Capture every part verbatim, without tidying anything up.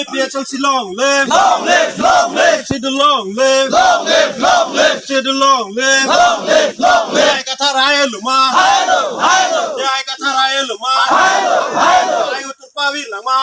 A P H L C long live! Long live! Long live! Schedule long live! Long live! Long live! Schedule long live! Long live! Long live! Jai Kathar hai lo ma! Hai lo! Hai lo! Jai Kathar hai lo ma! Hai lo! Hai lo! Jai Uttar Pavir lang ma!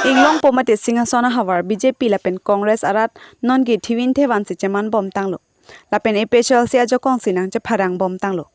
Inglongpo mate Singhason ahavar B J P lapen Congress arat nonke thivin thevan si cheman bomtanglo. Lapen A P H L C ajakong si nangchepharang bomtanglo.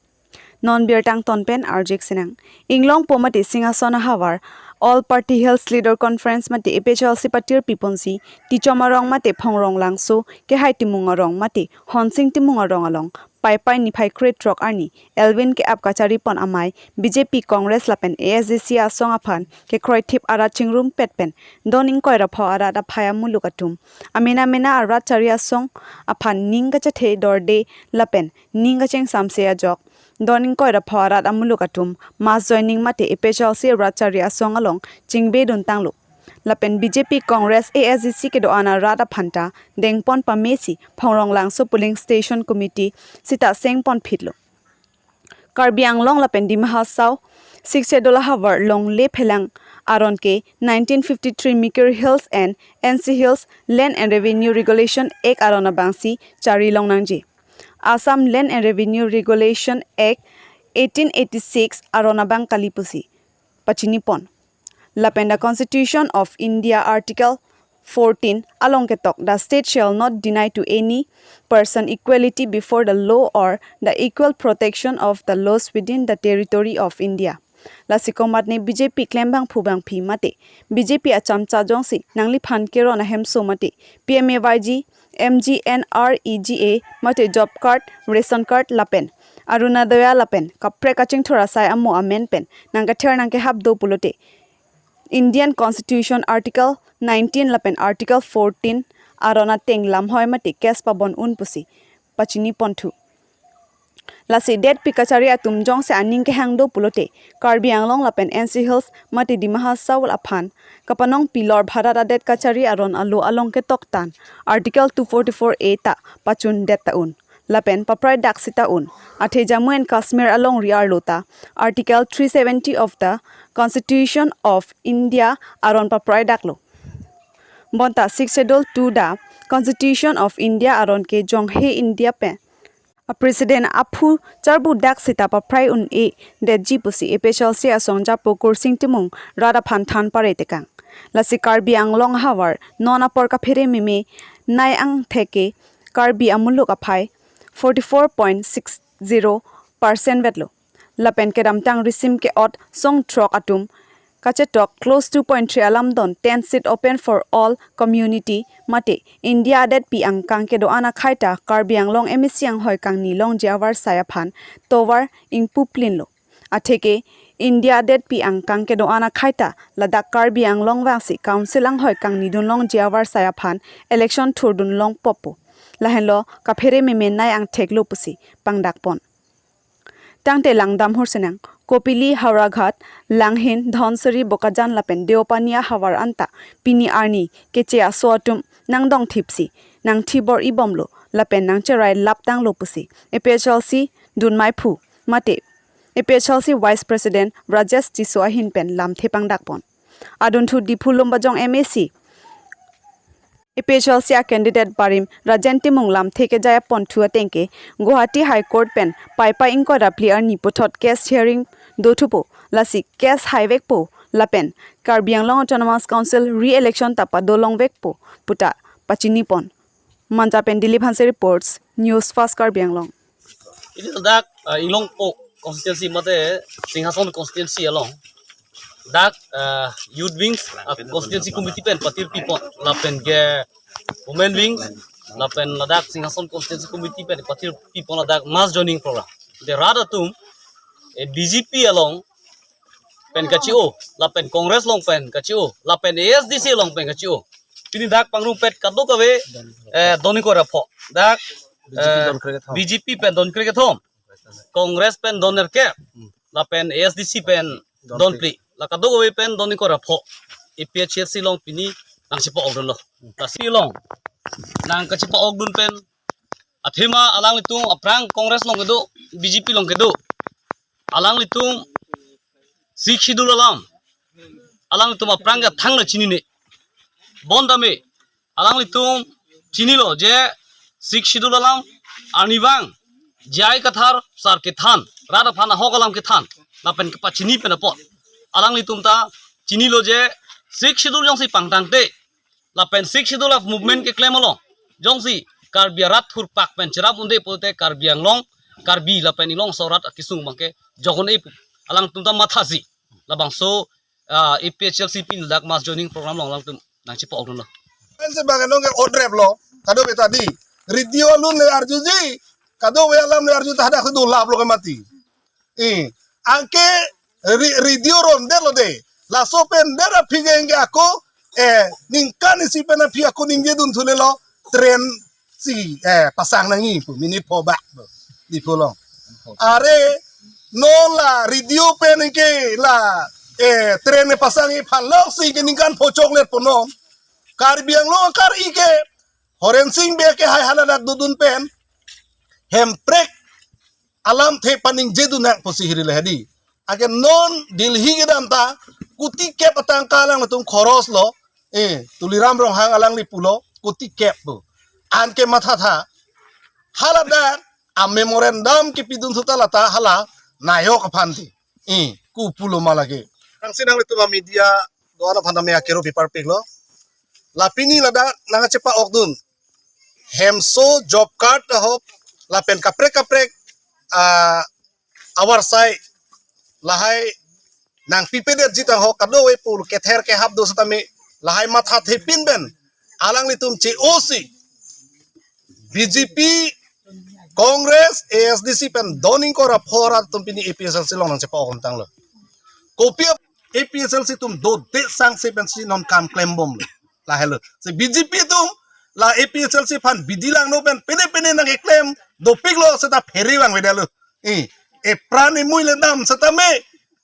Non birta angton pen arjik sinang. Inglongpo mate Singhason ahavar All Party Hills Leader Conference mate A P H L C patir piponsi Tichom arong mate Phongrong Langso, Kehai Timung arong mate Honsing Timung arong along Paipai niphai krethrok arni Elwin ke-ap kacharipon amei B J P, Congress lapen A S D C asong aphan kekroithip arat chingrumpet pen don ingkoi ra pho arat aphai amuluk atum amena mena arat chari asong aphan ning kachethe dorde lapen ning kachingsamse ajok don ingkoi ra pho arat amuluk atum mass joining mate A P H L C arat chari asong along chingbeduntanglo. Lapen B J P, Congress, A S D C kedo-an arat aphanta dengpon pamesi Phongrong Langso Polling Station Committee sita sengponphitlo. Karbi Anglong lapen Dima Hasao Sixth Schedule ahavar longle phelang aron ke nineteen fifty-three Mikir Hills and N C Hills Land and Revenue Regulation Act aron abangsi chari longnangji. Assam Land and Revenue Regulation Act eighteen eighty-six aron abang kali pusi pachinipon. Lapen the Constitution of India Article fourteen along ketok, "The state shall not deny to any person equality before the law or the equal protection of the laws within the territory of India." Lasi komatne B J P klembangphu bangphi mate B J P acham chajongsi nangliphan keron ahemso mate P M A Y G, M G N R E G A mate job card, ration card lapen Orunodoi lapen kaprek kachingthur asai amo amen pen nangkether nangkehap do pulote Indian Constitution Article nineteen lapen Article fourteen aron ateng lamhoi mate case pabon un pusi pachiniponthu. Lasi detpi kachari atum jongsi aning kehang do pulote Karbi Anglong lapen N C Hills mate Dima Hasao aphan kapanongpi lor bharat adet kachari aron alo along ketoktan Article two forty-four A ta pachundet ta un. Lapen paprai dak sita un. Athe Jammu and Kashmir alongri arlo ta Article three seventy of the Constitution of India aron paprai daklo. Bonta Sixth Schedule to the Constitution of India aron ke jonghe India pen a President aphu charbu dak sita paprai un-e detji pusi A P H L C asong japo Kursing Timung rat aphan than pare tekang. Lasi Karbi Anglong ahavar non apor kaphere meme nai angthek ke Karbi amuluk aphai forty-four point six zero percent vetlo. Lapen kedamtang risim ke-ot song throk atum kachetok clause two point three alam don, ten seat open for all community mate India adetpi angkang kedo-an akhai ta Karbi Anglong M A C anghoi kangni longji avarsai aphan tovar ingpuplinlo. Atheke India adetpi angkang kedo-an akhai ta ladak Karbi Anglong vangsi council anghoi kangni dunlongji avarsai aphan election thurdun longpo pu. Lahenlo kaphere meme nai angtheklo pusi pangdakpon. Tangte langdam hursenang, Kopili, Howraghat, Langhin, Dhansiri, Bokajan lapen Deopani ahavar anta pini arni keche aso atum nangdongthipsi nangthi bor-ibomlo lapen nangcherai laptanglo pusi A P H L C dunmaiphu mate A P H L C Vice President Rajesh Tisso ahin pen lamthe pangdakpon. Adunthu Diphu Lumbajong M A C A P H L C a candidate barim Rajen Timung lamthe kejaya ponthu atengke Guwahati High Court pen Paipai ingkoi ra phli arni puthot case hearing dothupo, lasi case haivekpo lapen Karbi Anglong Autonomous Council re-election ta padolongvekpo puta pachinipon. Manja pen Dilip Hanse reports, News Fast Karbi Anglong. Ini ladak, uh, Inglongpo constituency mate Singhason constituency along dak, uh, youth wings, uh, constituency committee pen patir pipon lapen ke women wings lapen ladak Singhason constituency committee pen patir pipon ladak mass joining program. De rat atum, eh, B J P along pen kachi-o, lapen Congress along pen kachi-o, lapen A S D C along pen kachi-o. Pini dak pangrumpet kadokave, eh, don ingkoi ra pho. Dak, eh, B J P pen don krekethom, Congress pen don nerkep, lapen A S D C pen don phli. La kadokave pen don ingkoi ra pho. A P H L C along pini nangchepa-okdunlo. Lasi along nangkachepa-okdun pen athema alanglitum aphrang Congress along kedo, B J P along kedo, alanglitum Sixth Schedule alam alanglitum aphrang ke thangta chinine. Bonta me alanglitum chinilo je Sixth Schedule alam arnivang J I Kathar sar kethan, rat aphan ahok alam kethan lapen kepachini pen apot alanglitum ta chinilo je Sixth Schedule jongsi pangtangte lapen Sixth Schedule of movement keklem along jongsi Karbi arat thurpak pen cherap un-e pulote Karbi Anglong, Karbi lapen Inglong aso arat akesung abangke jok un-e pu alangtum ta mathasi. Labangso ah, A P H L C pini ladak mass joining program along alanglitum nangchepa-okdunlo. Pensi bang nong ke odrep lo, kadokave ta di. Radio alun le arjuji, kadokave alam le arju ta hadak do lap lo ke mati. Eh, anke ri-, radio rondet lo de. Laso pen der aphi ke anke ako, eh, ningkan isi pen aphi ako ningjedunthu le lo, train si, eh, pasang nangji pu, minit pho bak pu. Di pulo. Are, non la radio pen anke la, eh, train pasang-i aphan lok si ke ningkan pho choklet pu non. Karbi Anglong akar-i ke, Horensing Bey ke hai haladak dodun pen, Hemprek alamthe paningjedun nang pusi hiri le hadi. Anke non Delhi kedam ta, kuti kep atangka alangtum khoros lo, eh, Tuliram Ronghang alangli pulo, kuti kep pu. Anke mathatha, haladak a memorandum kepidun suta lata hala nayok aphan ti. Eh, ku pulo ma lake. Nangsi nanglitum a media do-an aphan tame akero paper pik lo. La pini ladak nangchepa-okdun. Hemso job card ahok lapen kaprek kaprek, ah, awarsai lahai nangpipedet jitang ahok kadokave pu kether kehap do setame lahai mathathepin pen alanglitum che-osi B J P, Congress, A S D C pen doning kora phora atum pini A P H L C along nangchepa-ok tanglo. Kopi A P H L C atum dode sangse pensi non kam klembomlo. Lahelo. Si B J P atum la A P H L C aphan bidi langno pen pene pene nangkeklem dopiklo seta phere vangvedetlo. Eh, epran emui le dam setame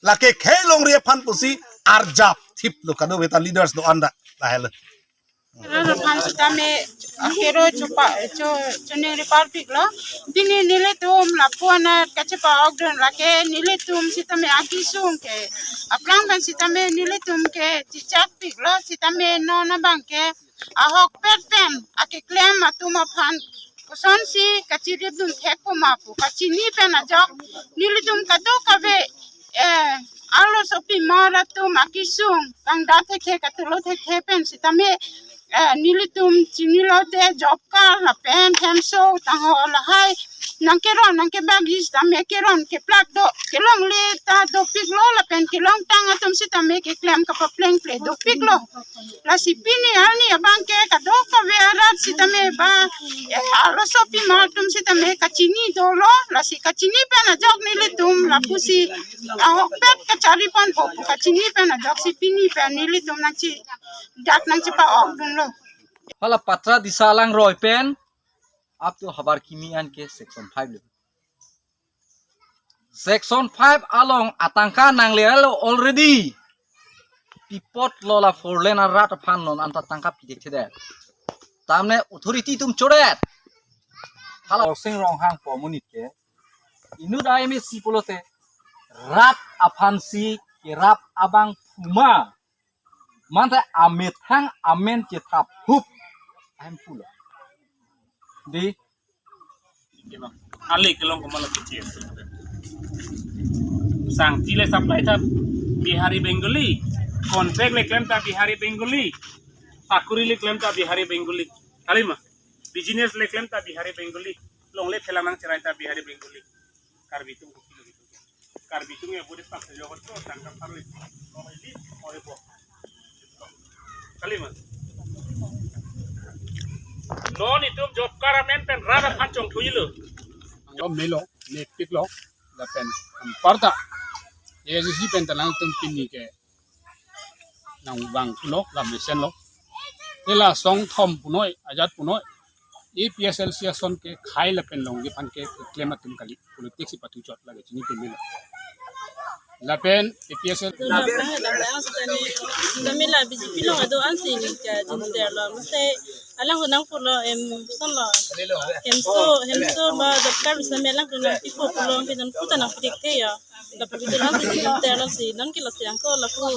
lake khei longri aphan pusi arjap thiplo kadokave ta leaders do-an ta. Lahelo. Rat aphan setame akero chupa, chu, chuning riparpiklo. Pini nelitum lapu anat kachepa-okdun lake nelitum setame akesung ke aphrang pen setame nelitum ke chichakpiklo setame non abangke ahokpet pen akeklem atum aphan kosonsi kachiripdun thek pu ma pu kachini pen ajok nelitum kadokave, eh, arlosopi mar atum akesung kangda thekthe katulo thekthe pen setame, eh, nelitum chinilote job card lapen hemso tangho lahai nangkeron nangkebagi setame keron keplak do kelongle ta dopiklo lapen kelongtang atum setame keklem kapaplengple dopiklo. Lasi pini arni abangke kadokave arat setame ba, eh, arlosopi mar atum setame kachini dolo, lasi kachini pen ajok nelitum lapusi ahokpet kachari ponpo pu kachini pen ajoksi pini pen nelitum nangchedak nangchepa-okdunlo. Hala Patra Disa alangroi pen up to Habar Kimi anke section five lo. Section five along atangka nanglelo already. Pi apotlo la four lane arat aphan non anta tangka pithekthe det. Tamne authority atum chodet. Hala Horsing Ronghang pu amonit ke inut a M A C pulote rat aphansi kerap abang puma. Mante amethang amen chethap hup ahem pulo. Di. Ali kelong komat lo kecil. Sangti le supply ta Bihari Bengali. Contract le klem ta Bihari Bengali. Sakuri le klem ta Bihari Bengali. Kalima. Business le klem ta Bihari Bengali. Longle phelang nangcherai ta Bihari Bengali. Karbi atum kopi lo gitu. Karbi atum ya bude paksa jogot to tangkap harus. Kalima. Non itum job card amen pen rat aphan chongthuilo. Anglo melo, nepiklo, lapen amparta. A S D C pen ta nangtum pini ke nangvang pulo, la mesenlo. Ila song thom punoi, ajat punoi. A P H L C ason ke khei lapen longri aphan ke klem atum kali. Politics si pathu chot lage chini pemelo. Lapen A P H L C. Tamila B J P along ado ansi ni ka jinter lo. Mesti alang hunang pulo em son lo. Hemso, hemso ba job card bisa melang kena pipo pulo ke dan puta nangpithekthe ya. Tapi betul ansi jinter lo si. Dan kila siang ko lapu.